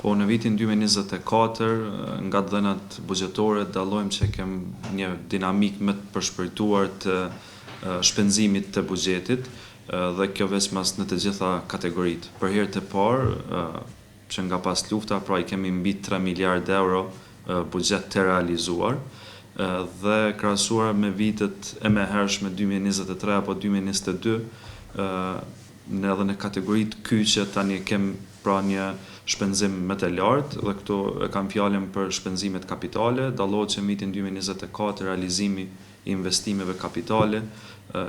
Po në vitin 2024, nga të dhënat buxhetore dallojmë që kem një dinamikë më të përshpejtuar të shpenzimit të buxhetit dhe kjo veçmas në të gjitha kategoritë. Për herë të parë, që nga pas lufta, pra i kemi mbi 3 miliard euro buxhet të realizuar dhe krahasuar me vitet e mëhershme 2023 apo 2022, në edhe në kategoritë kyçe tani kem pra një shpenzim më të lartë dhe këtu e kam fjalën për shpenzimet kapitale, dallohet që në vitin 2024 realizimi i investimeve kapitale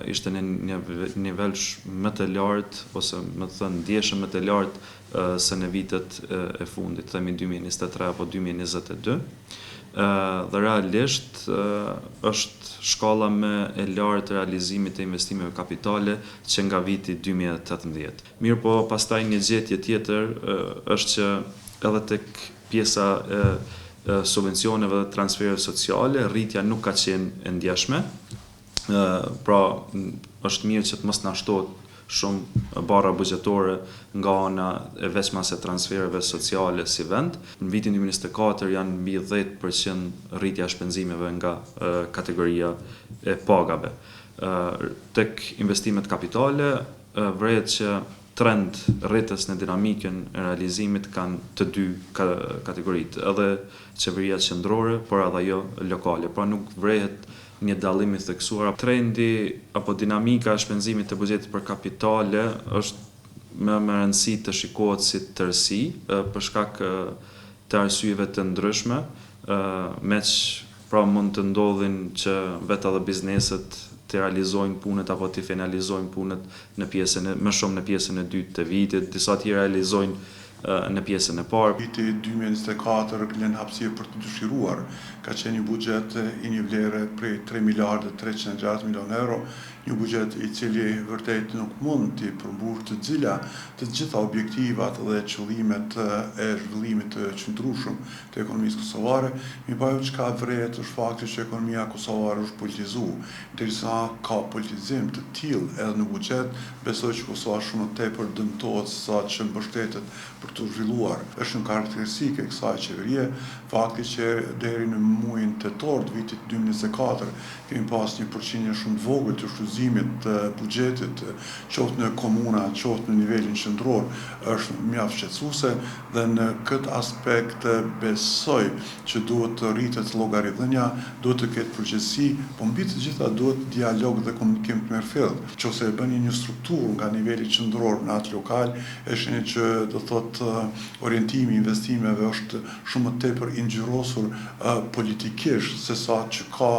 ishte në një nivel më të lartë ose më të thënë ndjeshëm më të lartë se në vitet e fundit, themi 2023 apo 2022. Dhe realisht është shkalla më e lartë e realizimit të investimeve kapitale që nga viti 2018. Mirë po, pastaj një gjetje tjetër është që edhe tek pjesa e subvencioneve dhe transfereve sociale, rritja nuk ka qenë e ndjeshme, pra është mirë që të mos na shtohet shumë barra buxhetore nga ana e veçmas e transfereve sociale si vend. Në vitin 2024 janë mbi 10% rritja e shpenzimeve nga kategoria e pagave. Tek investimet kapitale vërehet që trend rritës në dinamikën e realizimit kanë të dy kategoritë, edhe qeveria qendrore, por edhe ajo lokale. Pra nuk vërehet një dallim i theksuar. Trendi apo dinamika e shpenzimit të buxhetit për kapitale është më me rëndësi të shikohet si tërësi, për shkak të arsyeve të ndryshme, meqë pra mund të ndodhin që vetë edhe bizneset të realizojnë punët apo të finalizojnë punët në pjesën e, më shumë në pjesën e dytë të vitit, disa tjera realizojnë në pjesën e parë. Viti 2024 lën hapësirë për të dëshiruar. Ka qenë një buxhet i një vlere prej 3 miliardë 360 milionë euro, një buxhet i cili vërtet nuk mund t'i përmbush të gjitha të gjitha objektivat dhe qëllimet e zhvillimit të qëndrueshëm të ekonomisë kosovare, mirëpo ajo çka vërehet është fakti që ekonomia kosovare është politizu. Derisa ka politizim të tillë edhe në buxhet, besoj që Kosova shumë më tepër dëmtohet se sa që mbështetet për t'u zhvilluar. Është një karakteristikë e kësaj qeverie fakti që deri në muajin tetor të vitit 2024 kemi pas një përqindje shumë të vogël të shfrytëzimit të buxhetit, qoftë në komuna, qoftë në nivelin qendror, është mjaft shqetësuese dhe në këtë aspekt besoj që duhet të rritet llogaridhënia, duhet të ketë përgjegjësi, po mbi të gjitha duhet dialog dhe komunikim të mirëfilltë. Qofse e bëni një strukturë nga niveli qendror në atë lokal, e shihni që do thotë orientimi i investimeve është shumë më tepër i ngjyrosur politikisht se sa që ka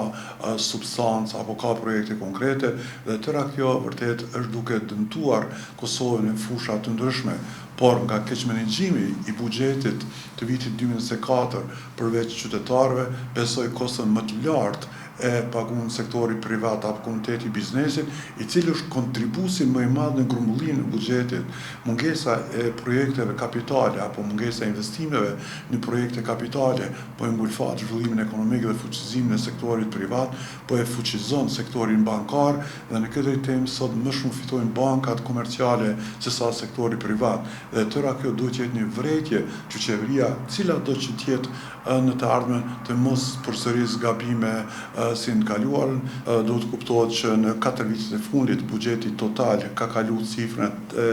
substancë apo ka projekte konkrete dhe tëra kjo vërtet është duke dëmtuar Kosovën në fusha të ndryshme, por nga keqmenaxhimi i buxhetit të vitit 2024 përveç qytetarëve, besoj koston më të lartë e paguan sektori privat apo komuniteti i biznesit, i cili është kontribuesi më i madh në grumbullimin e buxhetit. Mungesa e projekteve kapitale apo mungesa e investimeve në projekte kapitale po e ngulfat zhvillimin ekonomik dhe fuqizimin e sektorit privat, po e fuqizon sektorin bankar dhe në këtë drejtim sot më shumë fitojnë bankat komerciale se sa sektori privat. Dhe tëra kjo duhet të jetë një vërejtje që qeveria, cila do që të jetë në të ardhmen të mos përsërisë gabime si në kaluarën. Duhet të kuptohet që në 4 vitet e fundit buxheti total ka kalu cifrën e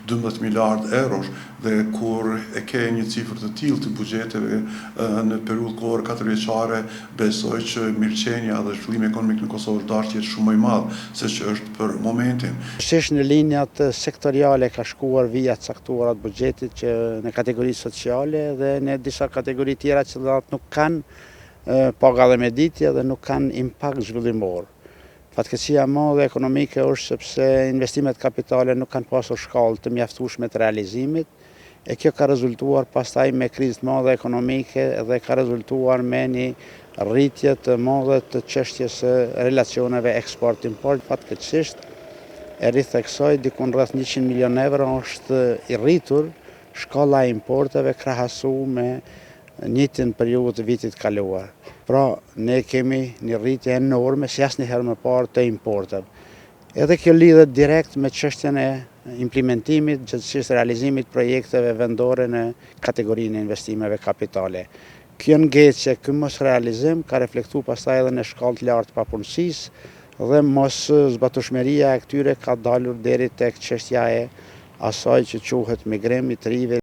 12 miliard eurosh dhe kur e ke një cifër të tillë të buxheteve në periudhë kohore 4 vjeçare, besoj që mirëqenia dhe zhvillimi ekonomik në Kosovë është dashur të jetë shumë më i madh se që është për momentin. Sish në linjat sektoriale ka shkuar vija të caktuara të buxhetit që në kategori sociale dhe në disa kategori tjera që nuk kanë paga dhe mëditje dhe nuk kanë impakt zhvillimor. Fatkeqësia e madhe ekonomike është sepse investimet kapitale nuk kanë pasur shkallë të mjaftueshme të realizimit, e kjo ka rezultuar pastaj me krizë të madhe ekonomike dhe ka rezultuar me një rritje të madhe të çështjes së relacioneve eksport-import. Fatkeqësisht, e ritheksoj, dikun rreth 100 milion euro është i rritur shkalla e importeve krahasu me njëjtën periudhë të vitit kaluar. Pra, ne kemi një rritje enorme si asnjëherë më parë të importeve. Edhe kjo lidhet direkt me çështjen e implementimit, gjegjësisht realizimit të projekteve vendore në kategorinë e investimeve kapitale. Kjo ngecje, ky mosrealizim ka reflektu pastaj edhe në shkallë të lartë të papunësisë dhe moszbatueshmëria e këtyre ka dalur deri tek çështja e asaj që quhet migrim i të rinjve.